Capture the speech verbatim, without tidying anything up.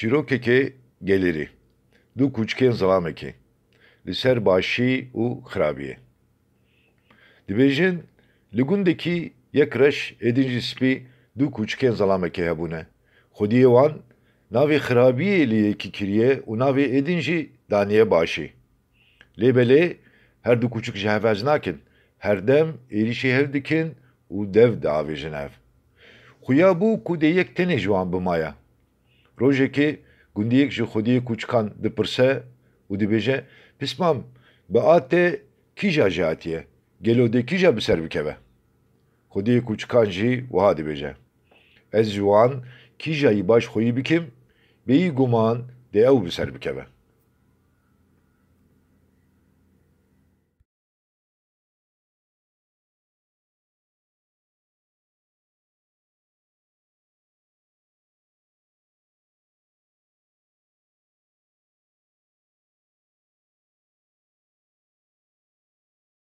Çîrokekê gelêrî. Du kûçikên zilamekî. Li ser başî û xirabiyê. Dibêjin, li gundekî yek reş ê din jî spî du kûçikên zilamekê hebûne. Xwediyê wan navê xirabiyê li yekî kiriye û navê ê din jî daniye başî. Lê belê her du kûçik ji hev hez nakin. Her dem êrîşî hev dikin û dev diavêjin hev. Xuya bû ku dê yek tenê ji wan bimaya. Rojekê gundiyek ji xwediyê kûçikan dipirse û dibêje, Pismam, bi a te kîja jê hatiye? Gelo dê kîja bi ser bikeve? Xwediyê kûçikan jî wiha dibêje, Ez ji wan kîjayî baş xweyî bikim, bêyî guman dê ew bi ser bikeve.